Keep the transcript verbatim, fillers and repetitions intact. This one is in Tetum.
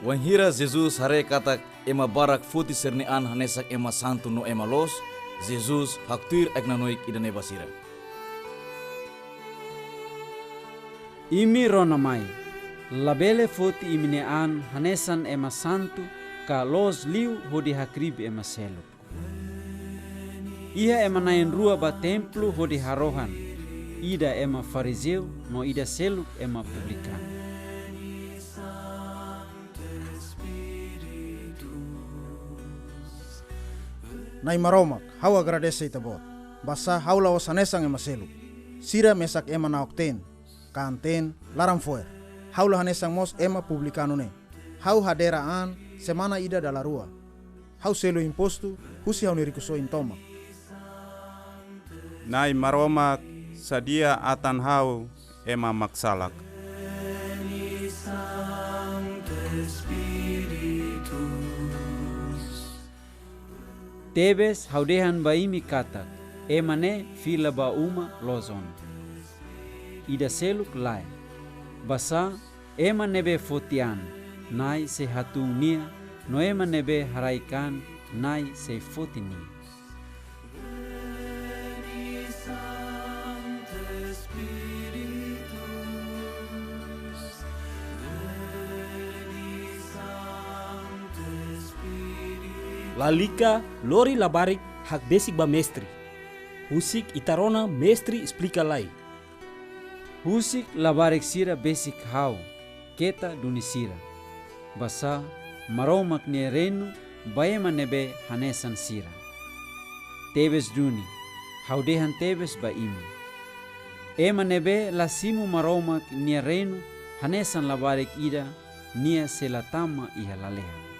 Wainhira Jesus haree katak ema barak foti sira-nia an hanesan ema santu no ema loos, Jesus haktuir ai-knanoik ida-ne'e ba sira: Imi rona mai, labele foti imi-nia an hanesan ema santu ka loos liu hodi hakribi ema seluk. Iha ema na'in-rua bá templu hodi harohan, ida ema farizeu no ida seluk ema publikanu. Na'i Maromak, ha'u agradese Ita-Boot, basá ha'u la'ós hanesan ema seluk. Sira mesak ema na'ok-teen, kaan-teen, laran-fo'er. Ha'u la hanesan mós ema publikanu ne'e. Ha'u hadera an semana ida dala rua. Ha'u selu impostu husi ha'u-nia rikusoin tomak. Na'i Maromak, sadia atan ha'u ema maksalak. Tebes ha'u dehan ba imi katak ema ne'e fila ba uma loos ona. Ida seluk lae. Basá ema ne'ebé foti an, Na'i sei hatún nia, no ema ne'ebé haraik an, Na'i sei foti nia. Lalika lori labarik hakbesik ba Mestre, husik ita rona Mestre esplika lai. Husik labarik sira besik ha'u, keta duni sira. Basá Maromak nia reinu ba ema ne'ebé hanesan sira. Tebes duni, ha'u dehan tebes ba imi: ema ne'ebé la simu Maromak nia reinu hanesan labarik ida, nia sei la tama iha lalehan.